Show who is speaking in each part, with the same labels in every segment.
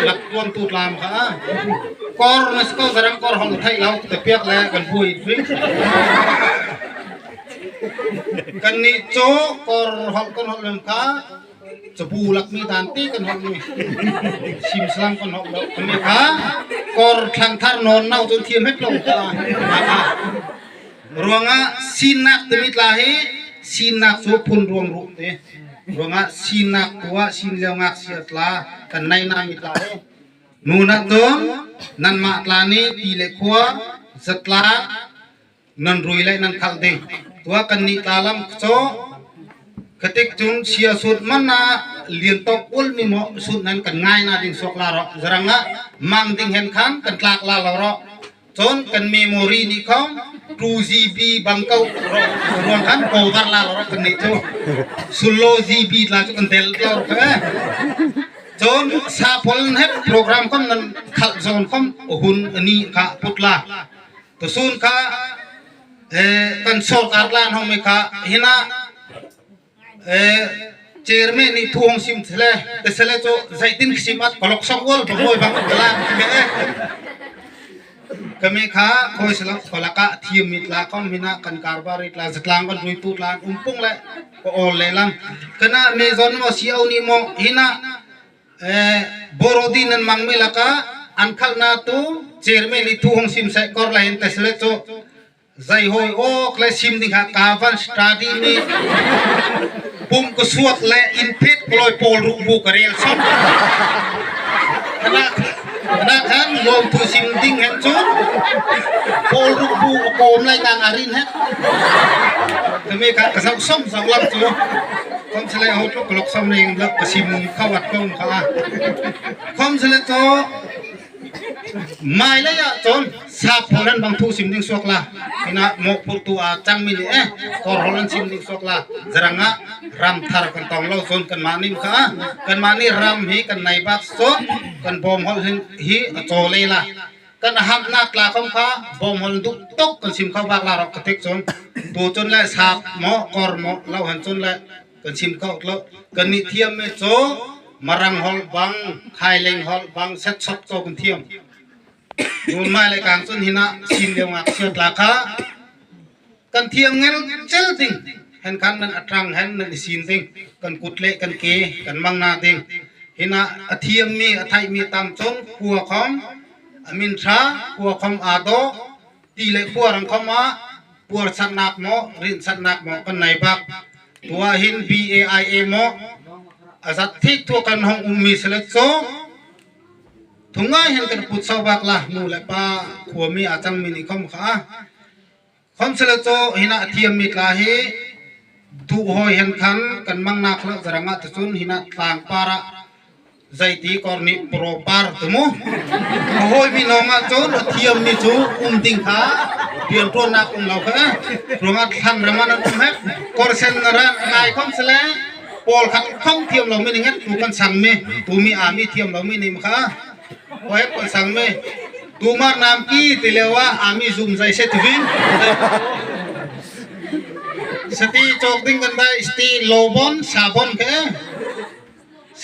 Speaker 1: Lak tuan tu tlam kha kor na si ko zarang kor hong thai lo te piak le kan bui ding kan ni cho kor hol kan hol lem kha chabu lak mi dan ti kan hol mi sim salam kan hol lo kan ni kha kor thlang thar non nau chun thiam hek lo kha ruanga sinak timi tla hi sinak cu phun ruang ru te ruangah sinak tua sin leo ngak sia tla kan nei na mi tla he nu na cun nanmah tla nih ti le khua zatla nan rui le nan khalh ding tua kan nih tla lam cho khatik cun sia sut man na lian tok ul mi mo sut nan kan ngai na ding sok la ro zaranga mang ding hen khan kan tlak la lo ro Cun kan memory nih kho 2 GB bang ko ruang khan cover la lo kan nih cu sullo GB la cu kan del lo kha cun sapol hep program kom nan khalh zon kom hun ani kha put la to sun kha kan sarkar lan hong me kha hina Chairman nih thu hong sim sele te sele cu zeitin sim at kolok sok wol bangoi bang kala me kami kha khoi sala kholaka thiam mi tla kom hina kan karbar tla zatlang kan rui tu tla umpung le ko ol le lam kana me zon mo si au ni mo hina borodi nan mang mi laka an khal na tu chairman ni thu hong sim sai kor la hin te sele chu Zei hawi awk le sim ding kha ka van study nih pum ka suak le inn phet kalawi pawl ruk bu ka rel chom. Kana khan lawmthu sim ding hen cu pawl ruk bu a kawm lai kang a rin het. Tami kha ka zoh som zoh lam cu khom sale ho tluk kalok som ning lak ka sim khawat ko kha. Khom sale cu Hmailei ahcun saphaw nan bang thu sim ding suak la hinah mawhphurtu aa cangmi nih eh kawrhol an chim ding suak la zarang ah ram thar kan tong lo cun kanmah nih kha kanmah nih ram hi kan nei bak cun kan bawm holh hi a caw le la kan hamnak tla kom kha bawm hol duh tuk kan sim kho bak la rok ka tik cun tu cun le sap maw kor maw lo han cun le kan chim kho lo kan nih thiam me cu marang holh bang khaileng holh bang set chop cho kan thiam nun mai le kang cun hina sin leo ngak sia tla kha kan thiam ngel chel ding hen khan nan atrang hen nan isin ding kan kut le kan ke kan mang na ding hina a thiam mi a thai mi tam chon khua khom amin tha khua khom ado ti le khua rang khom a puar chatnak maw rinhchanhnak maw kan nei bak. Tuah hin BAIA maw a zat thik thua kan hong ummi sile cu thungai hin kan put sau bak la nu le pa khuami a cangmi nih khom kha khom sile cu hina a thiammi tla hi duh hawi hen khan kan mang nak la zaranga ticun hina tlang par ah Zeiti kor nih propar tu mu. A hawimi lawng ah cun a thiammi cu um ding kha rianṭuannak um lo kha ruangah thlan ram ah nan um hek korsen na ran ngai khom sele pawl khat khong thiam lomi ning tu kan sang mi tu mi a mi thiam lomi nih kha hoi kan sang mi tu mar nam ki ti lewa ami zum zai se tivin sati chok ding kan dai sti lobon sabon ke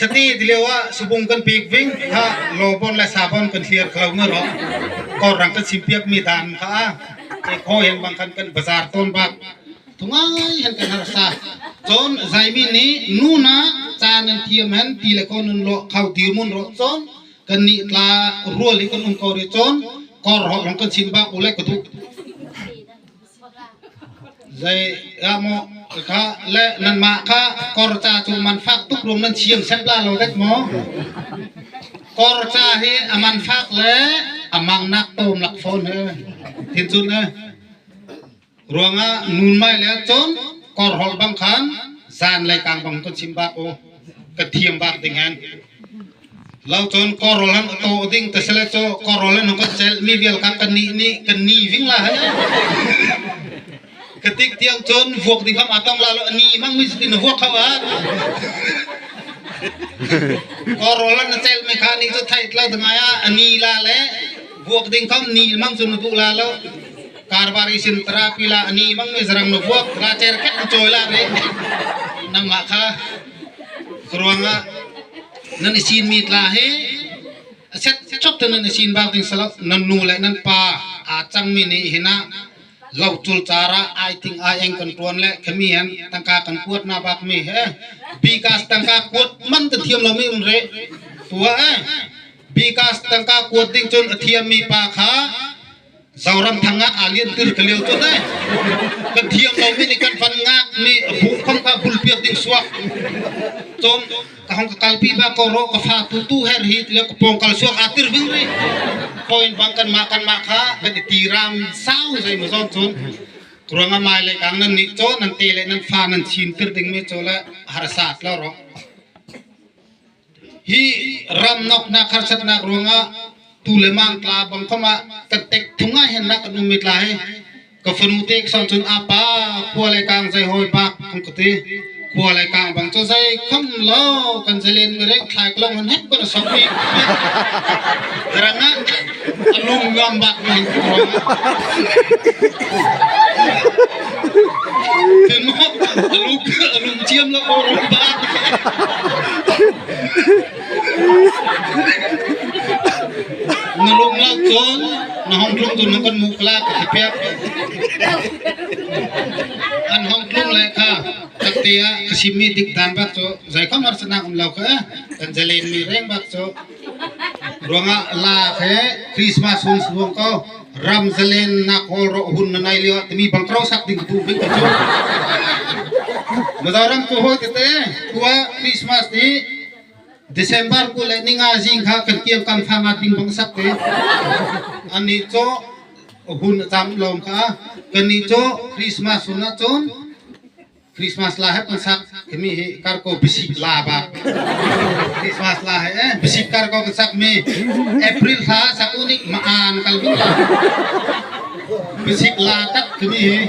Speaker 1: Sati ti lio ah subung kan pik ving kha lobon le sabon kan thliar kho na ro korang kan simpiak mi dan kha e kho hen bang khan kan bazar ton bak thungai hen kan harsa chon zaimi ni nu na cha nan thiam hen ti le ko nun lo khau dir mun ro chon kan ni tla rual hi kan um ko ri chon kor ho long kan chim bak ule ka du Zei ah maw kha le nanmah kha kor ca cu man fak tuk ruang nan thiam set la lo dek maw? Kor ca hi a man fak le a mang nak tom lak fawn he thin cun eh ruangah nun mai le cun kor hol bang khan zan lei kang bang kan chim bak u ka thiam bak ding hen Lo cun kawrawl han a taw ding te sele cu kawrawl an kan cel mi vial kha kan nih nih kan ni ving la he. Katik tiang cun vuak ding kham atong la lo ni mang mi sitin vuak kho a. Kawrawl an cel mi kha ni cu thai tla ding a ani la le vuak ding kham ni mang cun du la lo. Karbari sin terapi la ani mang mi zarang no vuak ra cer ket choi la re. Nang ma kha ruangah nan i sinmi tla hi A set chop te nan i sin bak ding salo nan nu le nan pa aa cangmi nih hin ah lo cul car ah ai thing ai eng kan tuan le khami hen tangka kan kuat na bak mi he bikas tangka kuat man kan thiam lomi um re tua eh bikas tangka kuat ding cun a thiam mi pa kha Zoram thang ah aa lian tir ka lio cun eh kan thiam lomi nih kan van ngak mi bu khom kha bul piak ding suak cun ka hong ka kalpi ba ko ro ka fa tu tu her hi le ka pong kal suak aa tir ving ri point bang kan mah kan mah kha kan i ti ram sau zai mo zon cun ruanga mai le kang nan nih cho nan te le nan fa nan chin tir ding mi cho le harsa lo ro Hi ramnoknak harsatnak ruangah tu le mang tla bang khom ah kan tek thung ah hin nak kan um mi tla hi ka fanu te son cun apa khua le kang zai hoi bak kan ka ti khua le kang bang cho zai khom lo kan zalen mi reng thlai klong han hep kan sok mi ranga alung ngam bak mi tin mo alung alung chiam lo ro ba Na lung lo cun na hong tlung cun kan mu kala ka ti piak. An hong tlung le kha takte ah ka simmi dik dan bak cu zei khom harsanak um lo kha kan zalen mi reng bak cu ruangah la he Christmas hun suang ko ram zalen nak hol ro hun na nai lio timi bangkro sak ding tu bik ka cu Mizoram cu hoi tete tua Christmas ni December 25 zing kha kan kiam kam fanga ding bang sak te ani cho hun cham lom kha kan ni cho Christmas hun chon Christmas la he kan sak kemi hi kar ko bisik la ba Christmas la he eh bisik kar ko kan sak mi April thla sak unik ma an kal bing la bisik la tak kemi hi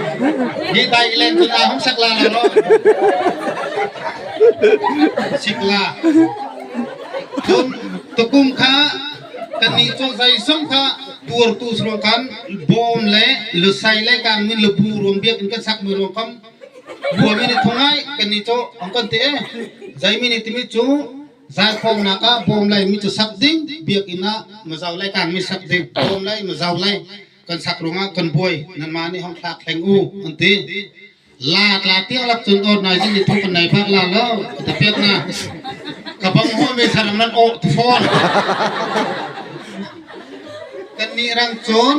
Speaker 1: hi dai len chun a hong sak la la lo bisik la cun tukum kha kan nih cu zeizong kha tuartu srong kan bawm le lusai le kan min le bu ruang biak in kan sak mi ruang kam bua mi ni thungai kan nih cu ang kan te zai mi ni timi cu zai khong nak ah bawm lai mi cu sak ding biakinn ah mazau lai kan mi sak ding bawm lai mazau lai kan sak ruangah kan buai nan ma nih hong thlak thleng u an ti La tla tiang lak cun or nai zing ni thong kan nai bak la lo ka piak na ka bang ho me tharam nan o tu phone kan ni rang cun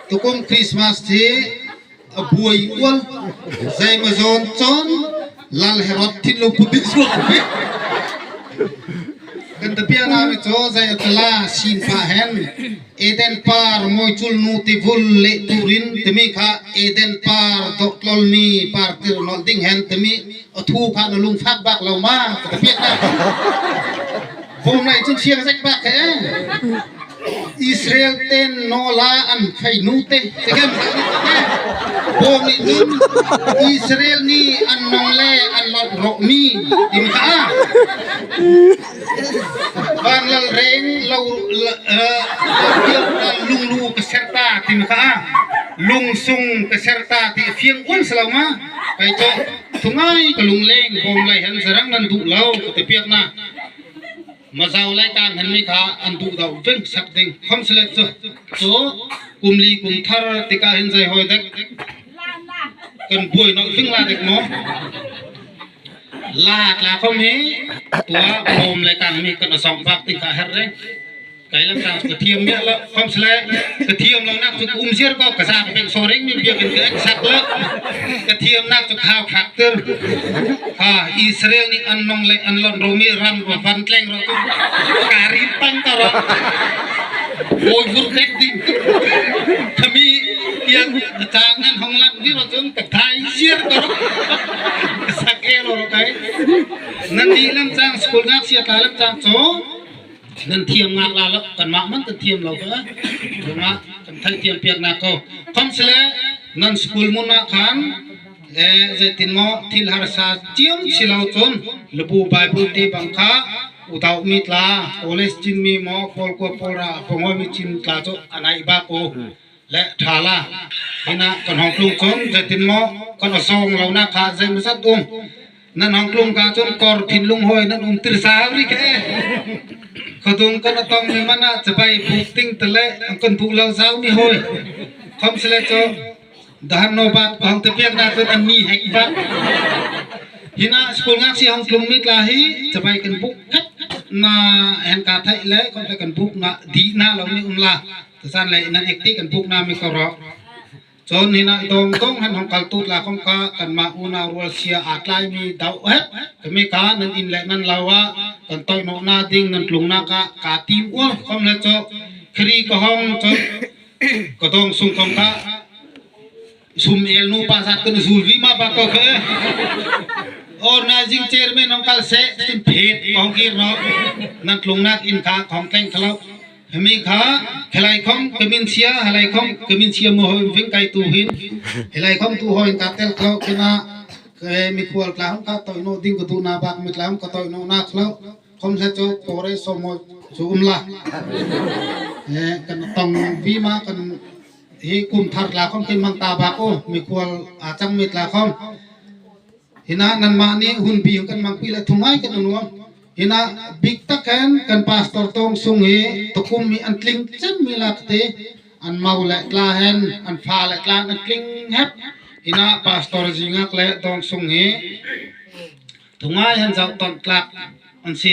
Speaker 1: tukum Christmas thi a buai ual zei ma zawn cun lal herot thin lo put ding suak kan ta pia na mi cho zai atala sin pa hen Eden par muicul nu tivul le turin timi kha Eden par dawhtlolmi par tir nolh ding hen timi a thu kha na lung fak bak lo ma ka piak na bom lai cun siang zek bak he Israel ten nola an fei nu te tegen bom nih cun Israel nih an nong le an lot ro mi tim kha Vanlal reng lo lunglu ka serta timi kha lungsung ka serta ti fiang ul salo ma kai cho thungai ka lungleng bom lai hen sarang nan duh lo ka ti piak na mazau lai kang hen mi kha an duh dau veng sak ding khom sele chu chu kumli kum thar tika hin zai hoi dek kan buai nok ving la dek mo La tla khom hi tua bawm le kang mi kan asong bak ting kha her re kai lam tang ka thiam mi lo khom sle ka thiam lo nak chu um siar ko ka sa ka pek soring mi biak in ka ek sak lo ka thiam nak chu khao khak ter ha Israel ni an nong le an lon romi ram ro van tleng ro tu kari pang ta ro boi vur tek ding thami tiang chang an hong lat vi ro chun ka thai siar ko ro sak e lo ro kai nan di lam chang school ngak sia ta lam chang cho nan thiam ngak la lo kan mah man kan thiam lo ka thunga kan thai thiam piak na ko khom sele nan school mun na khan e zeitin mo thil harsa chiam silo chun lubu bible ti bang kha utau mi tla college chin mi mo pol ko pora pongoi mi chin tla cho anai ba ko le ṭha la hina kan hong tlung cun zeitin maw kan song lo na kha zeimaw zat um. Nan hong tlung ka cun kor thinlung hawi nan um tir sau ri ke. Khodung kan atong mi mana cabai buk ting tele ang kan bu lo zau mi hoi. Khom sele cho dahan no bat hong te piak na cun an ni hek bak. Hina school ngak si hong tlung mi tla hi cabai kan buk khat na hen ka thai le khom kan buk na di na lo mi um la. Tasan le nan ekti kan buk na mi ko ro. Cun hin ah dawngdong han hong kal tut la kong kha kanmah unau rual sia aa tlaimi doh hep kami kha nan inn le nan lo ah kan toihnawhnak ding nan tlungnak ah kaa tim uar khom le cu khiri ka hong cun ka dong sung kong kha sum el nu pa zat kan zul vi ma ba ko khe organizing chairman hong kal se cun phet kong kir no nan tlungnak inn kha khong tleng khalo Himi kha helai khom kamin sia helai khom kamin sia mo hoi ving kai tu hin helai khom tu hoi ka tel kho kina mikhual tla hong ka toi no ding ka tu na bak mi tla hong ka toi no na khlo khom se cho kore so mo chu umla kan tong vi ma kan hi kum thar tla khom kin mang ta bak o mikhual a chang mi tla khom hina nan ma ni hun bi kan mang pi la thungai kan nuam Hina bik takin kan pastor tawng sung hi tukum hi an tling cemmi lak te an mau le tla hen an fa le tla an tling hep hina pastor zingak le tawng sung hi thungai han zau ton tlak an si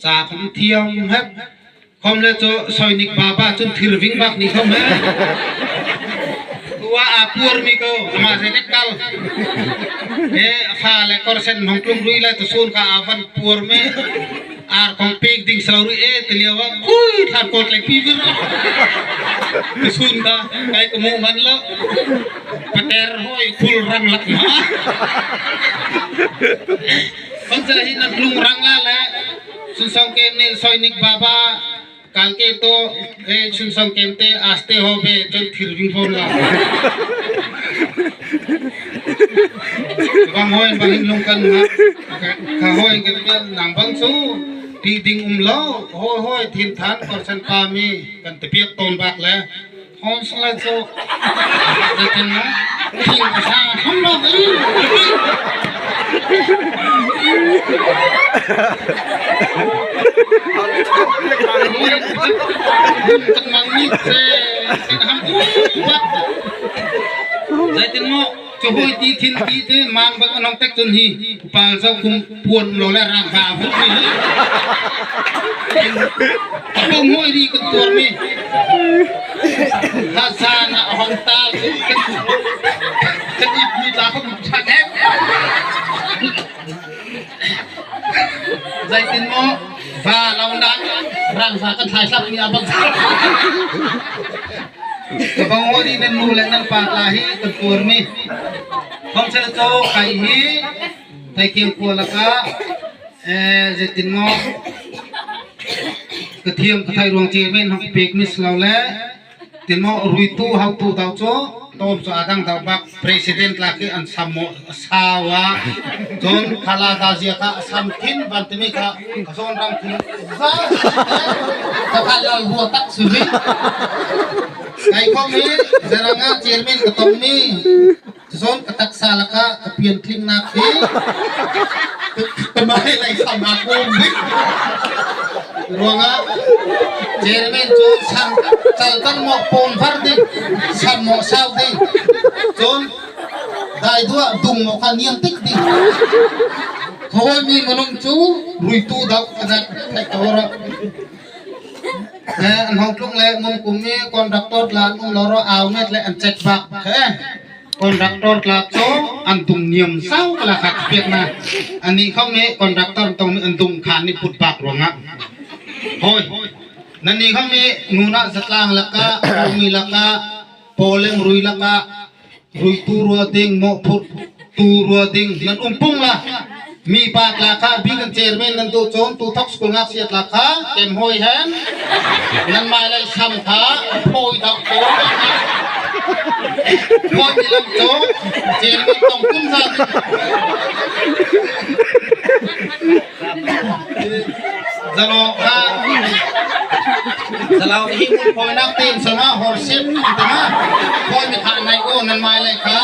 Speaker 1: ca khom thiam hep khom le cu soinik baba cun thir ving bak ni khom he tua a puar mi ko ama se kal he fa le korsen hong tlung rui lai to sun ka avan puar me ar kong pek ding salo rui e teliawa khui thlan kot le pi vir to sun ka kai ko mu man lo pater hoi khul rang lak ma kon sala hi nan tlung rang la le sun song kem ne soinik baba kalke to e sun song kem te aste ho be chon thir ving phone la bang hoi bang hin lung kan ha kha hoi kan nang bang chu ti ding um lo hoi hoi thin than kor san pa mi kan te piak ton bak le hon sala chu tin na thing sa hum lo kan mang ni se kan ham u bak zeitin maw Chahoi ti thin ti te mang bang anong tek chun hi pal zau kum puan lo le rang va vut mi hi pom hoi ri kan tuar mi ha sa na hong ta kan ip mi ta ko tha em zeitin maw va lo na rang va kan thlai sak mi abang Ka bang ni nan nu le nan pa tla hi kan tuar mi Khomsel cho kai hi thaikiang khua laka zeitin maw ka thiam ka thai ruang che men hong pek mi slo le tin maw ruitu hautu dau cho tom cho adang dau bak president la ki an sam mo sawa cun khala da zia kha sam thin van timi kha zawn rang thin za ka kha lal hua tak su hi kai khom hi zaranga chairman ka tong mi zawn ka taksa laka ka pian tling nak hi kamai lai sam a kom bik ruanga chairman chu sang chal tan mo pom var ding sam mo sau ding chon dai dua dung mo kha niam tik ding khoi mi manung chu ruitu dau azat thai tora an hong tlung le mum kum mi conductor la um loro au net le an check bak khe conductor tla cho an tum niam sau la kha piak na ani khong ni conductor tong ni an tum khan ni put bak ruanga hoi nani khong ni nuna zatlang laka mi laka polem rui laka rui tu rua ding mo phut tu rua ding nan umpung la mi pa tla kha bi kan chairman nan tu chon tu thok school ngak siat la kha kem hoi hen nan mai lai sam kha phoi dau ko phoi mi lam cho chairman tong kum za zalo kha zalo hi mun phoi nak tem sama hor sip te ma phoi mi kha nai o nan mai lai kha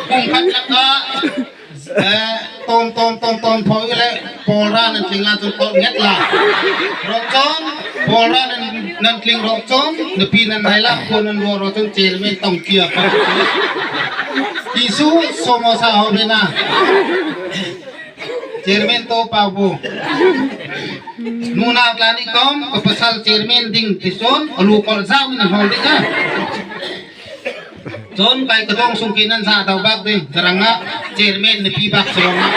Speaker 1: kum khat laka Tom tom tom tom pho i le pawl ra nan tling la cun kolh nget la. Ro cun pawl ra nan nan tling ro cun nupi nan nei la khua nan ruah ro cun cel men tong kia ko. Tisu samosa ho ve na. Chairman to pa bu. Nunau tla nih kom ka pasal chairman ding ti cun alu kol zau in a hol ding a. Cun kai ka dong sung ki nan za do bak ding zarang ah chairman ni pi bak sarong ah.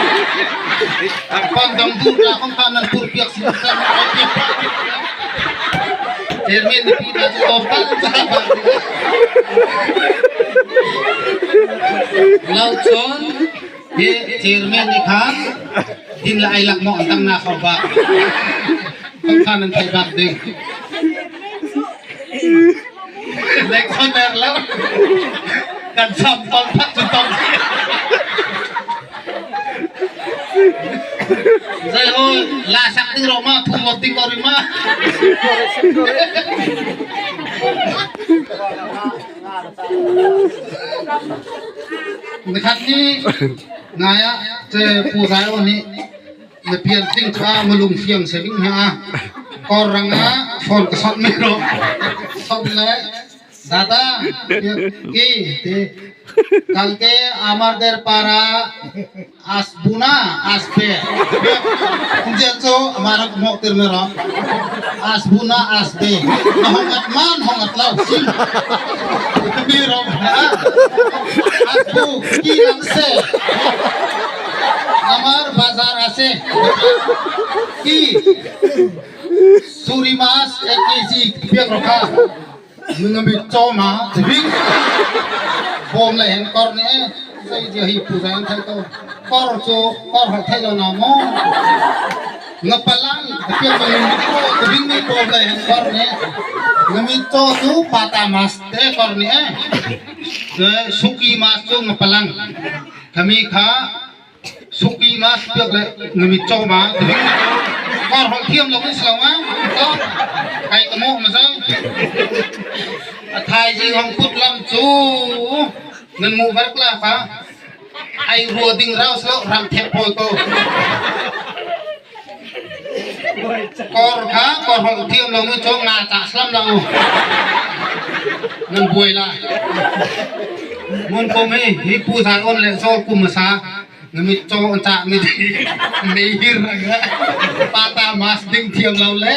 Speaker 1: Kon dong dur la kong ka nan pur piak sin san oi piak pa. Chairman ni pi ta chu tom tal za bak ding. Lau cun Hi chairman nih khan din le ai lak maw an tang na kho bak. Kong khan an thei bak ding. Lek khoner lo. Kan sam tong phat cu tong. Zai ho la sak ding ro ma thu mot ding ko ri ma. Nikhat ni ngai ah ce Pu Zai Aw nih na pian tling kha malung fiang saving hna a kor rang ah phone ka sot mi ro sot le dada ki te kalke amarder para asbuna asbe je cho amarak mo tir me ro asbuna asbe na hongat man hongat lau sim mi ro asbu কি লাগছে আমার বাজার আছে কি সুরি মাছ এক KG piak roka ngami cho ma tibing bom le hen kor ne sei je hi pu zan thai to kor chu kor ho thai lo na mo ngapalang piak ma ngami ko tibing ni bom le hen kor ne ngami cho chu pata mas te kor ne suki mas chu ngapalang kami kha Suki mas piak le ngami cho ma tibing kor hol thiam lo in slo ma to kai ka mo ma zai a thai ji hong put lam chu nan mu var kla kha ai rua ding rau slo ram thep poi ko kor kha kor hol thiam lo mi cho nga cha slam la u nan buai la mun ko mi hi pu zai on le zo kum sa ngami cho an cha mi mei hir nga pata mas ding thiam lo le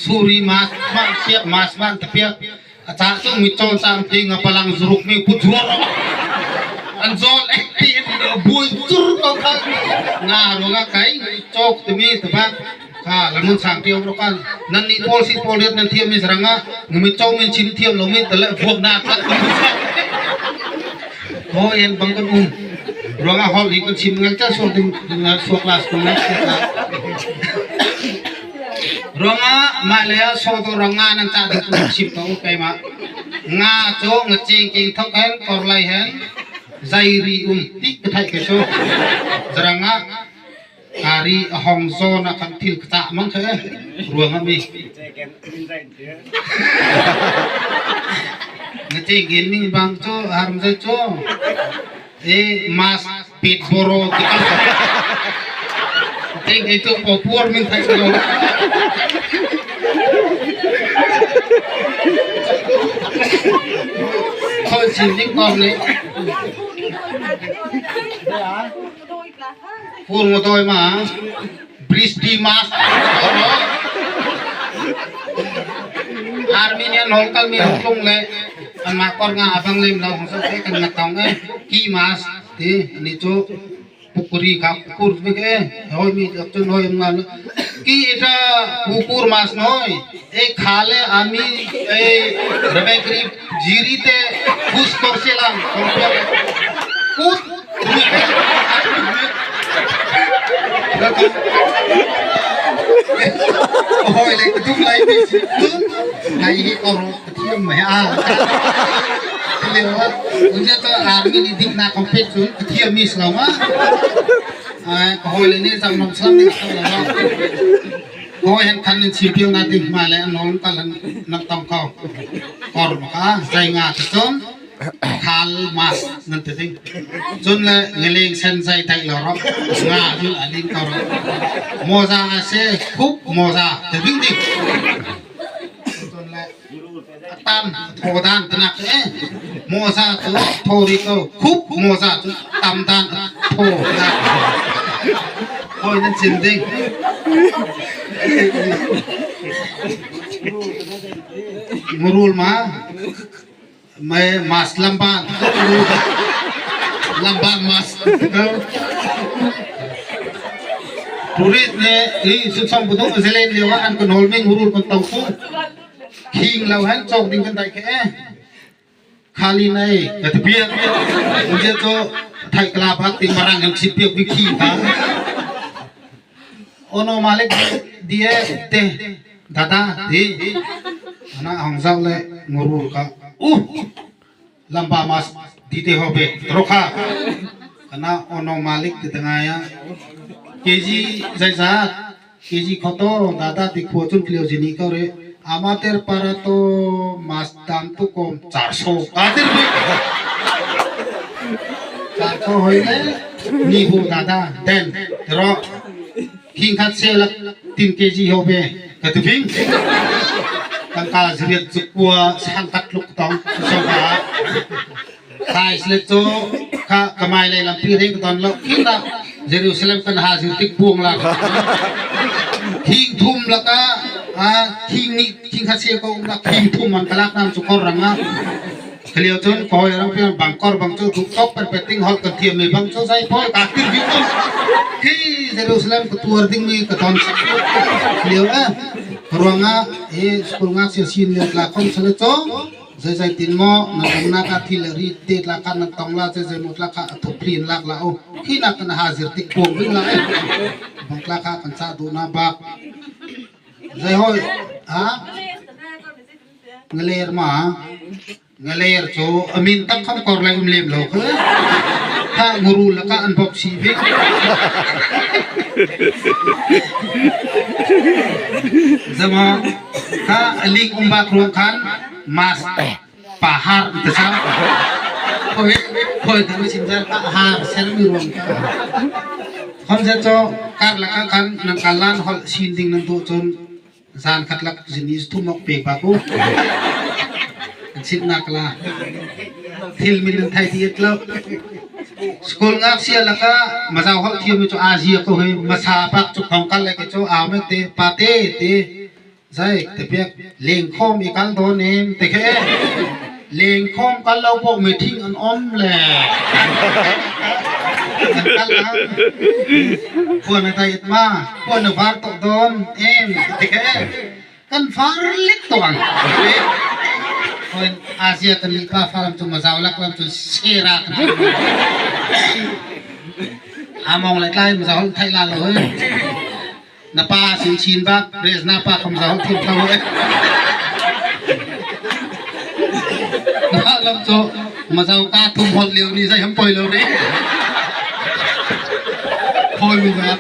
Speaker 1: suri mas ma siap mas man tapiak a cha chu mi cho cham ti nga palang zuruk mi pu zuar an zol ek ti bui chur ko kha nga ro nga kai chok ti mi ta ba kha lamun sang ti ro kan nan ni pol si pol riat nan thiam mi saranga ngami cho min chim thiam lo mi tale vuak na kha ho en bang kan um ronga hol hi kan chim ngal cha so ding ding na suak las kung na Ruangah mah le so to rong nga nan cah ding cu chim ko keimah. Nga cu nga cing king thok hen kor lai hen zairi um tik ka theih ke cu. Zarangah kari a hong zawn ah khan thil ka cah mang khe ruangah mi. Nga cing kin ning bang cu haram zai cu e mas pet boro ti kal Ting itu popuar min thai lo. Khoi chin ding kom ni. Phun mo toy ma Bristi mas. Armenian hol kal mi tlung le an mah kor nga abang lem lo hong se kan ngat tong e ki mas ti ani chu pukuri kha kukur bi ke hoi mi chun hoi nga কি এটা কুকুর মাছ নয় এই খালে আমি এই রেবেকরি জিরিতে পুষ করছিলাম কুত Ôi lại cái thúc lấy đi này hi koro thiam mai a leo unja to army ni dik na compete chun thiam mi slama ai hoi le ni jang nom slam ni la hoi han khan ni chim na ding ma le anon ta lan nak tong ko kor ma ka zai nga chon Khal mas nan ti ding. Cun le ngeleng sen zai tai lo ro nga dul alin ko ro. Moza a se khup moza ti ding ding. Cun le tam tho dan tanak e moza cu tho ri ko khup moza cu tam dan tho na hoi nan chim ding. Murul ma May mas lamban lamban mas Tourist ne i sunsong budung zelen lio ah an kan hol mi ngurul kan tong ku khing lo han chok ding kan dai ke e khali nei ka ti piak unje to thai kla bak ting marang kan sip piak bi khi ta ono malik die te Dada ti ana hong zau le ngurul ka uh lamba mas dite hobe trokha kana ono malik ti tengaya kg zaizat kg khoto dada ti khuo chun klio jini ko re আমাদের পাড়া তো মাছ দাম তো কম 400 কাদের 400 হইলে নিবো দাদা দেন র Khing khat se lak 3 kg হবে ka tu phing tangka zriat chu kua sang khat luk tong so ba thai sle cho kha kamai lai lam pi reng ton lo khi la Jerusalem kan ha zir tik buang la khing thum laka a khing ni khing khat se ko la khing thum man kalak nam chu kor ranga Kaliau cun koi orang pian bangkor bang cu duk tok per peting hol kan thiam mi bang cu sai poi ka tir bi tu khi Jerusalem ka tuar ding mi ka ton liao a ruanga e school ngak sia sin le tla khom sale cho zai zai tin mo na dong na ka thil ri te tla kan na tong la zai zai mo tla kha thop phlin lak la o khi na kan hazir tik puang ding la e bang tla kha kan cha du na bak zai hoi ha Ngaler ma ngaler cu a min tak kham kor lai um lem lo kha tha nguru laka an bok si bik zama kha alik um ba kruang khan mas pahar te sa khoi khoi kan sim jar ka har ser mi ruang ka khom se cho kar laka khan nang kalan hol sin ding nang tu chon Zan khat lak zin i thum ok pek bak u. An chimnak la. Thil min an thai ti et lo. School ngakchia laka mazau holh thiam mi cu Asia ko hi masa pak cu khong kal le ke cu au me te pa te te zai te piak leng khom i kal don em te khe leng khom kal lo pok mi thing an om le an kal ang khuan a tai ma Khuan na var tuk dawn em ti ka em. Kan far lik to ang. Koin Asia kan li pa falam cu mazau lak lam cu sera kan Among lai tlai mazau hol thai la lo he. Na pa sin chin bak rez na pa kham zau thim thau he. Na lam cu mazau ka thum hol liu ni zai ham poi lo re. Khoi mi ba.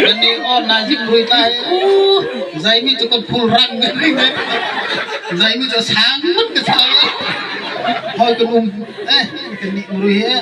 Speaker 1: Kan ni on na jing rui tlai u zai mi chu kan phul rang zai mi chu sang mất ka sang hoi kan um eh kan ni rui he.